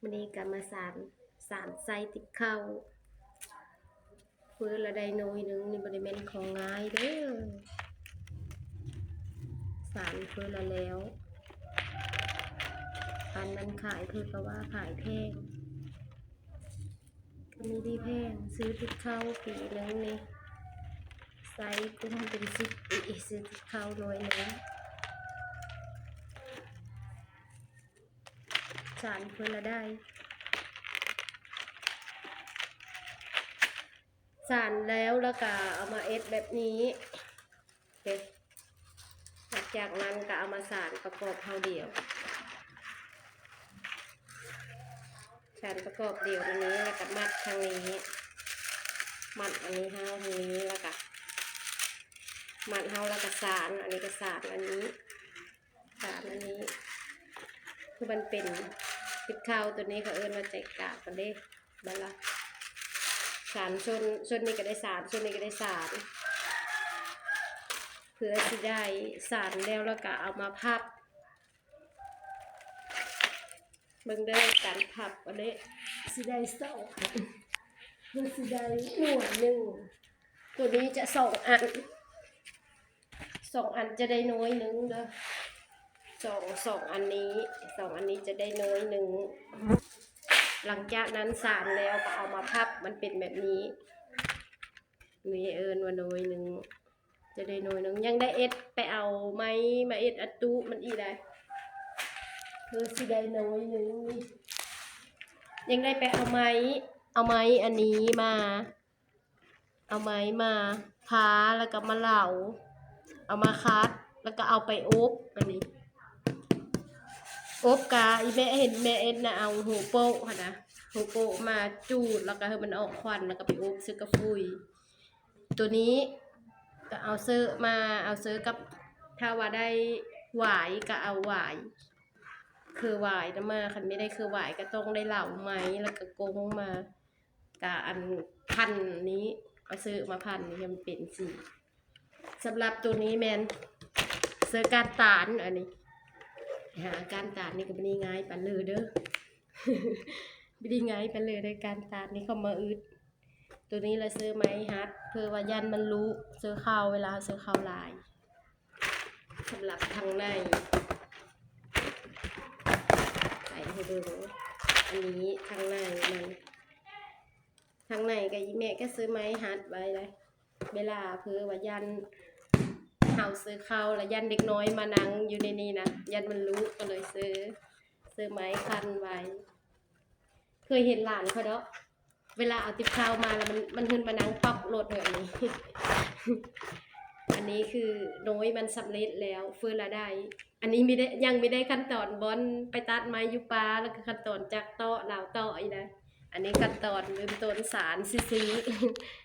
ມື້ນີ້ກໍມາສານ ສານໃສ່ຕິບເຂົ້າ ເຟີລະໄດ້ໜ່ວຍໜຶ່ງ ນີ້ບໍ່ໄດ້ແມ່ນຂອງງ່າຍເດີ້ ສານເຟີລະແລ້ວ ປານນັ້ນຂາຍ ເພິ່ນກໍວ່າຂາຍແພງ ກໍມີທີ່ແພງ ຊື້ຕິບເຂົ້າປີໜຶ່ງນີ້ ໃສ່ກຸ້ມເປັນສິບປີ ຊື້ຕິບເຂົ້າໜ່ວຍໜຶ່ງ ສານເພິ່ນລະໄດ້ ສານແລ້ວ ແລ້ວກະເອົາມາເຮັດແບບນີ້ເດ້ ຫຼັງຈາກນັ້ນກະເອົາມາສານປະກອບເຮົາດຽວ ສານປະກອບດຽວອັນນີ້ ແລ້ວກະມັດທາງນີ້ ມັດອັນນີ້ເຮົາທາງນີ້ ແລ້ວກະມັດເຮົາ ແລ້ວກະສານ ອັນນີ້ກະສານອັນນີ້ ສານອັນນີ້ ຄືມັນເປັນຕິບເຂົ້າ ໂຕນີ້ເຂົາເອີ້ນວ່າໃຈກາງຫັ້ນເດ້ ແມ່ນລະ ສານຊົນ ຊົນນີ້ກໍໄດ້ສານ ຊົນນີ້ກໍໄດ້ສານ ເພື່ອຊິໄດ້ສານແລ້ວ ແລ້ວກໍເອົາມາພັບ ເບິ່ງເດີ ການພັບອັນນີ້ ຊິໄດ້ສອງອັນ ເພື່ອຊິໄດ້ໜ່ວຍໜຶ່ງ ໂຕນີ້ຈະສອງອັນ ສອງອັນຈະໄດ້ໜ່ວຍໜຶ່ງເດີ ສອງ ສອງອັນນີ້ ສອງອັນນີ້ຈະໄດ້ໜ່ວຍໜຶ່ງ ຫຼັງຈາກນັ້ນສານແລ້ວກໍເອົາມາພັບ ມັນເປັນແບບນີ້ ນີ້ເອີ້ນວ່າໜ່ວຍໜຶ່ງ ຈະໄດ້ໜ່ວຍໜຶ່ງ ຍັງໄດ້ເອັດ ໄປເອົາໄມ້ມາເອັດອັດຕຸມັນອີກໄດ໋ ເພື່ອຊິໄດ້ໜ່ວຍໜຶ່ງ ຍັງໄດ້ໄປເອົາໄມ້ ເອົາໄມ້ອັນນີ້ມາ ເອົາໄມ້ມາຜ່າ ແລ້ວກໍມາເຫຼົາ ເອົາມາຂັດ ແລ້ວກໍເອົາໄປອົບ ອັນນີ້ ອົບກະອີ່ແມ່ເຫັນແມ່ເອັດນະ ເອົາໂຮໂປະຫັ້ນນະ ໂຮໂປະມາຈູດ ແລ້ວກໍໃຫ້ມັນອອກຄວັນ ແລ້ວກໍໄປອົບໃສ່ກະຟຸຍ ໂຕນີ້ກໍເອົາເຊີມາ ເອົາເຊີກັບ ຖ້າວ່າໄດ້ຫວາຍກໍເອົາຫວາຍ ເຄືອຫວາຍນຳມາ ຄັນບໍ່ໄດ້ເຄືອຫວາຍກໍຕ້ອງໄດ້ເຫຼົາໄມ້ ແລ້ວກໍກົງມາ ກະອັນພັນນີ້ ເອົາເຊີມາພັນນີ້ໃຫ້ມັນເປັນສີ ສຳລັບໂຕນີ້ແມ່ນເຊີກ້ານຕານ ອັນນີ້ ຫາກ້ານຕານນີ້ກໍບໍ່ໄດ້ງ່າຍປານເລີເດີ້ ບໍ່ໄດ້ງ່າຍປານເລີເດີ້ ກ້ານຕານນີ້ເຂົ້າມາອຶດ ໂຕນີ້ລະເຊີໄມ້ຮັດ ເພື່ອວ່າຢ້ານມັນລຸ ເຊີເຂົ້າ ເວລາເຊີເຂົ້າຫຼາຍ ສຳລັບທາງໃນ ໃສ່ໃຫ້ເບິ່ງ ອັນນີ້ທາງໃນມັນ ທາງໃນກໍອີ່ແມ່ກໍເຊີໄມ້ຮັດໄວ້ເລີຍ ເວລາເພື່ອວ່າຢ້ານເຮົາເຊີເຂົ້າ ລະຢ້ານເດັກນ້ອຍມານັ່ງຢູ່ໃນນີ້ນະ ຢ້ານມັນລຸ ກໍເລີຍເຊີ ເຊີໄມ້ພັນໄວ້ ເຄີຍເຫັນຫຼານຂ້ອຍເນາະ ເວລາເອົາຕິບເຂົ້າມາລະມັນ ມັນຂຶ້ນມານັ່ງປັອກໂລດເລີຍ ອັນນີ້ ອັນນີ້ຄືໂນ້ຍມັນສຳເລັດແລ້ວ ເຟີລະໄດ້ ອັນນີ້ມີໄດ້ ຍັງມີໄດ້ຂັ້ນຕອນບ່ອນໄປຕັດໄມ້ຢູ່ປ່າ ແລ້ວກໍຂັ້ນຕອນຈັກເຕາະ ລາວເຕາະອີກນະ ອັນນີ້ຂັ້ນຕອນເລີ່ມຕົ້ນສານຊື່ໆ